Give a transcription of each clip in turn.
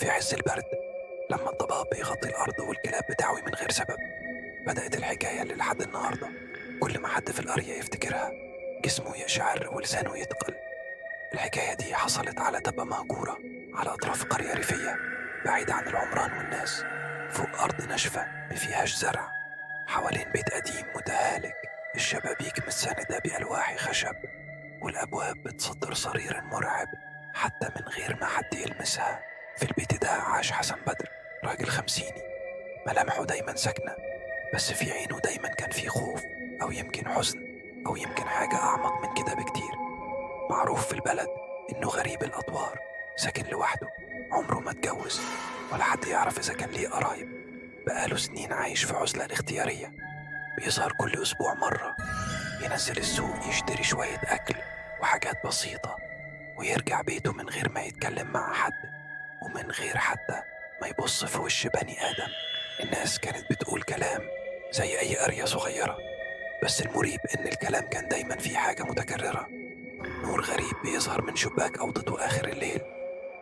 في عز البرد، لما الضباب بيغطي الأرض والكلاب بتعوي من غير سبب، بدأت الحكاية اللي لحد النهاردة كل ما حد في القرية يفتكرها جسمه يقشعر ولسانه يتقل. الحكاية دي حصلت على تبة مهجورة على أطراف قرية ريفية بعيدة عن العمران والناس، فوق أرض ناشفة مفيهاش زرع، حوالين بيت قديم متهالك، الشبابيك متساندة بألواح خشب والأبواب بتصدر صرير مرعب حتى من غير ما حد يلمسها. في البيت ده عاش حسن بدر، راجل خمسيني، ملامحه دايما ساكنة، بس في عينه دايما كان في خوف، أو يمكن حزن، أو يمكن حاجة أعمق من كده بكتير. معروف في البلد إنه غريب الأطوار، ساكن لوحده، عمره ما اتجوز، ولا حد يعرف إذا كان ليه قرايب. بقاله سنين عايش في عزلة الاختيارية، بيظهر كل أسبوع مرة، ينزل السوق يشتري شوية أكل وحاجات بسيطة، ويرجع بيته من غير ما يتكلم مع حد، ومن غير حتى ما يبص في وش بني آدم. الناس كانت بتقول كلام زي أي قرية صغيرة، بس المريب إن الكلام كان دايما فيه حاجة متكررة. نور غريب بيظهر من شباك أوضته آخر الليل،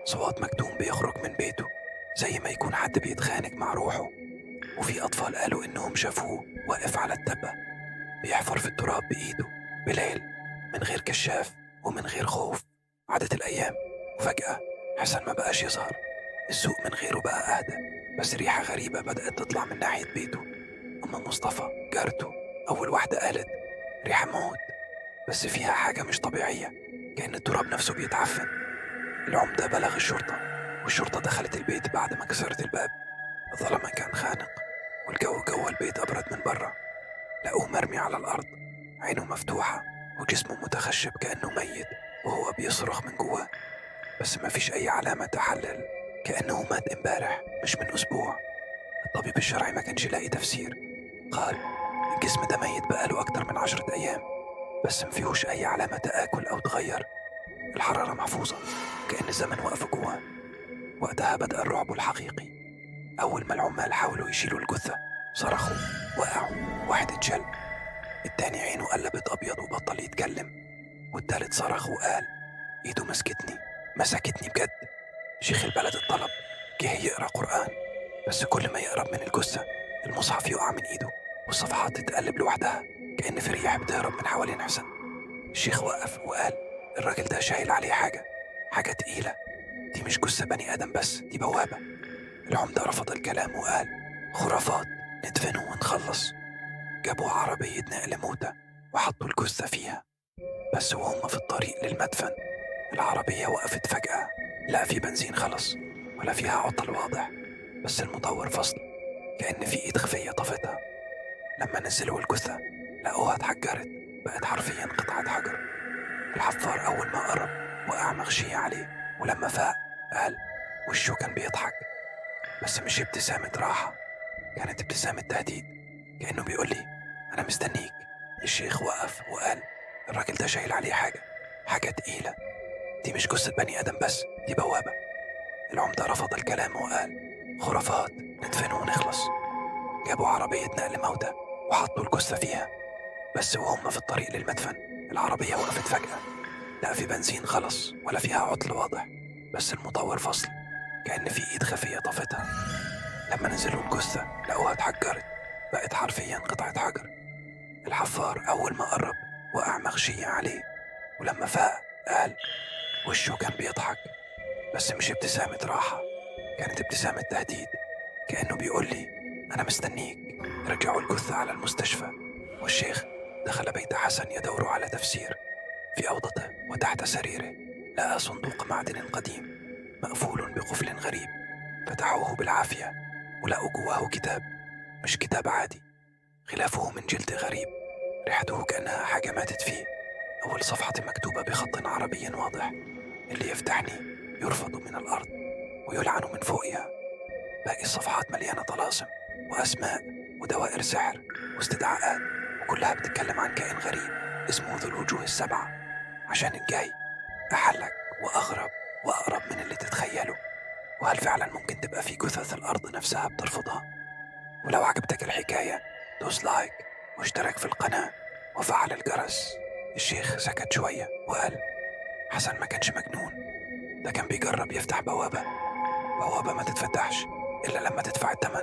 صوت مكتوم بيخرج من بيته زي ما يكون حد بيتخانق مع روحه. وفي أطفال قالوا إنهم شافوه واقف على التبة بيحفر في التراب بإيده بليل، من غير كشاف ومن غير خوف. عدت الأيام وفجأة حسن ما بقاش يظهر. السوق من غيره بقى أهدى، بس ريحة غريبة بدأت تطلع من ناحية بيته. أم مصطفى جارته أول واحدة قالت ريحة موت، بس فيها حاجة مش طبيعية، كأن التراب نفسه بيتعفن. العمدة بلغ الشرطة، والشرطة دخلت البيت بعد ما كسرت الباب. الظلمة كان خانق، والجو جوه البيت أبرد من بره. لقوه مرمي على الأرض، عينه مفتوحة وجسمه متخشب كأنه ميت، وهو بيصرخ من جواه، بس مفيش أي علامة تحلل كأنه مات امبارح مش من أسبوع. الطبيب الشرعي ما كانش لاقي تفسير، قال الجسم ده ميت بقاله أكتر من 10 أيام، بس مفيهوش أي علامة تآكل أو تغير، الحرارة محفوظة كأن الزمن وقف جواه. وقتها بدأ الرعب الحقيقي. أول ما العمال حاولوا يشيلوا الجثة صرخوا، وقعوا، واحد اتشل، التاني عينه قلبت أبيض وبطل يتكلم، والتالت صرخ وقال إيده مسكتني، مسكتني بجد. شيخ البلد الطلب جه يقرأ قرآن، بس كل ما يقرب من الجثة المصحف يقع من إيده والصفحات تتقلب لوحدها كأن في ريح بتهرب من حوالين حسن. الشيخ وقف وقال الراجل ده شايل عليه حاجة، حاجة تقيلة، دي مش جثة بني آدم بس، دي بوابة. العمدة رفض الكلام وقال خرافات، ندفنه ونخلص. جابوا عربية نقل موتى وحطوا الجثة فيها، بس وهم في الطريق للمدفن العربية وقفت فجأة. لا في بنزين خلص ولا فيها عطل واضح، بس المطور فصل كأن في إيد خفية طفتها. لما نزلوا الجثة لقوها اتحجرت، بقت حرفيا قطعة حجر. الحفار أول ما قرب وقع مغشية عليه، ولما فاق قال وشه كان بيضحك، بس مش ابتسامة راحة، كانت ابتسامة تهديد، كأنه بيقول لي أنا مستنيك. الشيخ وقف وقال الراجل ده شايل عليه حاجة، حاجة تقيلة، دي مش جثة بني آدم بس، دي بوابة. العمدة رفض الكلام وقال خرافات، ندفنه ونخلص. جابوا عربية نقل موتى وحطوا الجثة فيها، بس وهم في الطريق للمدفن العربية وقفت فجأة. لا في بنزين خلص ولا فيها عطل واضح، بس المطور فصل كأن في إيد خفية طفتها. لما نزلوا الجثة لقوها اتحجرت، بقت حرفيا قطعة حجر. الحفار أول ما قرب وقع مغشية عليه، ولما فاق قال وشه كان بيضحك، بس مش ابتسامة راحة، كانت ابتسامة تهديد، كأنه بيقول لي أنا مستنيك. رجعوا الجثة على المستشفى، والشيخ دخل بيت حسن يدور على تفسير. في أوضته وتحت سريره لقى صندوق معدن قديم مقفول بقفل غريب. فتحوه بالعافية ولقوا جواه كتاب، مش كتاب عادي، غلافه من جلد غريب، ريحته كأنها حاجة ماتت فيه. أول صفحة مكتوبة بخط عربي واضح، اللي يفتحني يرفض من الأرض ويلعن من فوقها. باقي الصفحات مليانة طلاسم وأسماء ودوائر سحر واستدعاءات، وكلها بتتكلم عن كائن غريب اسمه ذو الوجوه السبعة. عشان الجاي أحلك وأغرب وأقرب من اللي تتخيله. وهل فعلا ممكن تبقى في جثث الأرض نفسها بترفضها؟ ولو عجبتك الحكاية دوس لايك واشترك في القناة وفعل الجرس. الشيخ سكت شوية وقال حسن ما كانش مجنون، ده كان بيجرب يفتح بوابة. بوابة ما تتفتحش إلا لما تدفع الثمن،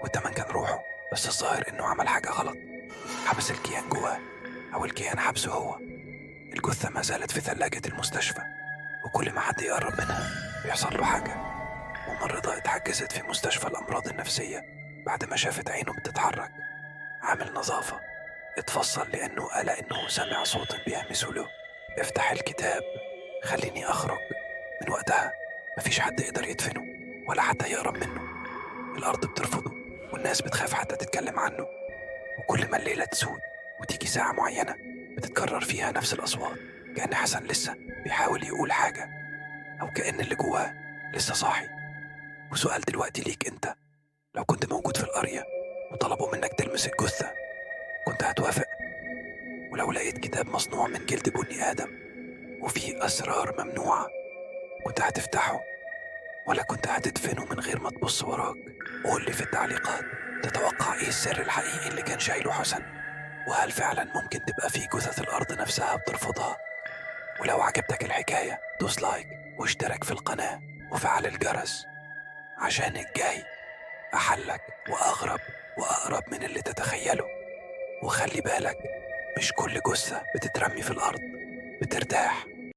والثمن كان روحه. بس الظاهر إنه عمل حاجة غلط، حبس الكيان جواه، أو الكيان حبسه هو. الجثة ما زالت في ثلاجة المستشفى، وكل ما حد يقرب منها بيحصل له حاجة. ممرضة اتحجزت في مستشفى الأمراض النفسية بعد ما شافت عينه بتتحرك. عامل نظافة اتفصل لأنه قال إنه سمع صوت بيهمس له: افتح الكتاب خليني أخرج. من وقتها مفيش حد يقدر يدفنه ولا حتى يقرب منه. الأرض بترفضه والناس بتخاف حتى تتكلم عنه. وكل ما الليلة تسود وتيجي ساعة معينة بتتكرر فيها نفس الأصوات، كأن حسن لسه بيحاول يقول حاجة، أو كأن اللي جواه لسه صاحي. وسؤال دلوقتي ليك أنت: لو كنت موجود في القرية وطلبوا منك تلمس الجثة، كنت هتوافق؟ ولو لقيت كتاب مصنوع من جلد بني آدم وفيه أسرار ممنوعة، كنت هتفتحه ولا كنت هتدفنه من غير ما تبص وراك؟ قول لي في التعليقات، تتوقع إيه السر الحقيقي اللي كان شايله حسن؟ وهل فعلا ممكن تبقى في جثث الأرض نفسها بترفضها؟ ولو عجبتك الحكاية دوس لايك واشترك في القناة وفعل الجرس، عشان الجاي أحلك وأغرب وأقرب من اللي تتخيله. وخلي بالك، مش كل جثة بتترمي في الأرض بترتاح.